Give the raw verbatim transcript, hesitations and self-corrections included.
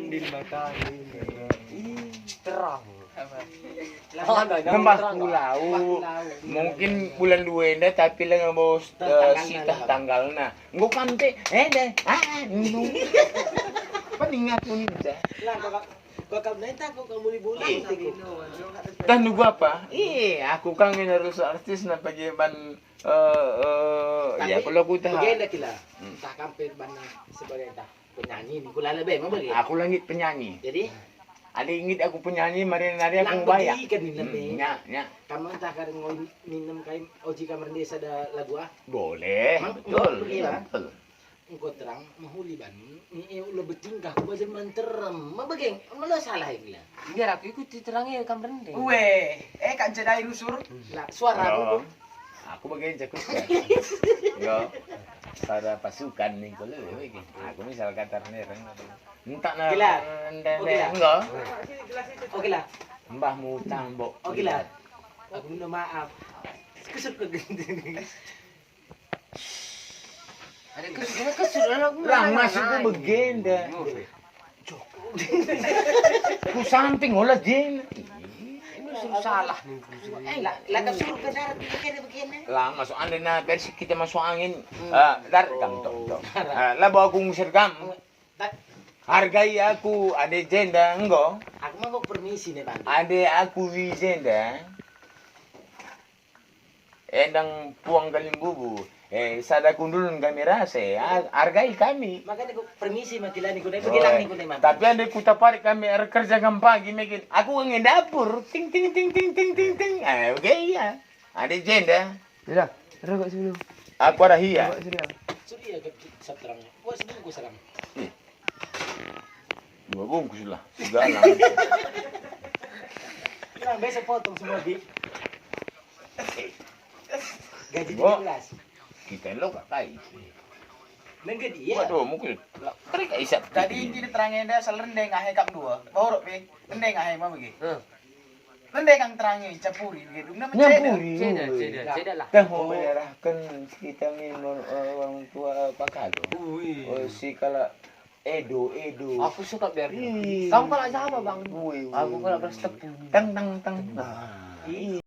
Di mata ini. Ih, terang. Nembah pulau. Mungkin bulan dua enda, tapi langa bos, eh, sitah tanggalna. Enggo kam te, eh, deh. Ah, ah, nunggu. Apa ingat mun dah? Lah, kok, kok kamu nenta, kok kamu di bulan? Ih. Tah nunggu apa? Ih, aku kan ngena rusak artis na pagi ban, eh, eh, ya, tapi kalau aku tah. Bagenda kila. Hmm. Tah kam pe ban sebagai tah penyanyi ni, kula lebe, ma bage? Aku langit penyanyi. Jadi? Adi nggit aku penyanyi, mari nari aku ngubaya. Lang begi kan ninem. Hmm, nya, nya. Kamu entah kadang ngoi ninem kai, oji kam rende sada lagu ah? Boleh, betul, betul. Engko terang mehuli banun, ni e ulo betingkah, ku bajan manterem. Ma bage, melo salah ing la. Biar aku ikuti terang e kam rende. Weh, eh, kan cedai rusur. La, suara aku. Aku bage jaku. Yo. Sada pasukan ni, kula lebe. Aku misal kata nereng. Entak na. Oke lah. Ende-ende. Oke lah. Enggak. Oke lah. Mbahmu tambok. Oke lah. Aku minta maaf. Kesut ke gini. Ada kesut, ada kesut, ada kesut. Lah, maksudku begenda. Ku samping ola jena. Ini suruh salah nih. Eh, lah, lah, suruh ke darat, begini, begini. Lah, masuk ande na, biar si kita masuk angin. Hmm. Ah, darat kam, tok, tok. Ah, lah, bawa aku ngusir kam. Hargai aku, ade jenda, enggo. Aku mah kok permisi nih, Bang. Ade aku wi jenda. Endang puang kalimbubu. Eh, sada kundulun kami rasa, eh. Ar-, hargai kami. Makanya ku permisi mah kila ni, ku dai, oh, begelang ni, ku dai, Bang. Tapi ande kutaparik kami erkerja kam pagi, mekin. Aku nge dapur. Ting, ting, ting, ting, ting, ting, ting. Eh, oke, iya. Ade jenda. Iya, rokok sebelum. Aku arah iya. Rokok sudah. Sudah iya, ke, ke, saterang. Wah, sebelum ku serang. Ih. Dua bungkus lah, segala. Nah, besok potong semua, Bi. Gaji tiga belas. Kita lo kak kai. Nengge dia. Waduh, mungkin. Lah, kering isap. Tadi inti terang enda, sel rende ngahe kam dua. Bauruk, Bi. Rende ngahe, ma bagi. Rende kang terangi, capuri, gitu. Nyampuri. Ceda, ceda, ceda lah. Teh mau menyerahkan kita ni, eh, orang tua, eh, Pak Kado. Ui. Oh, si kalak Edo, Edo. Aku suka biar. Ih. Kamu kalau siapa, Bang? Ui, ui. Aku kalau beras tepu. Teng, teng, teng. Nah. Ih.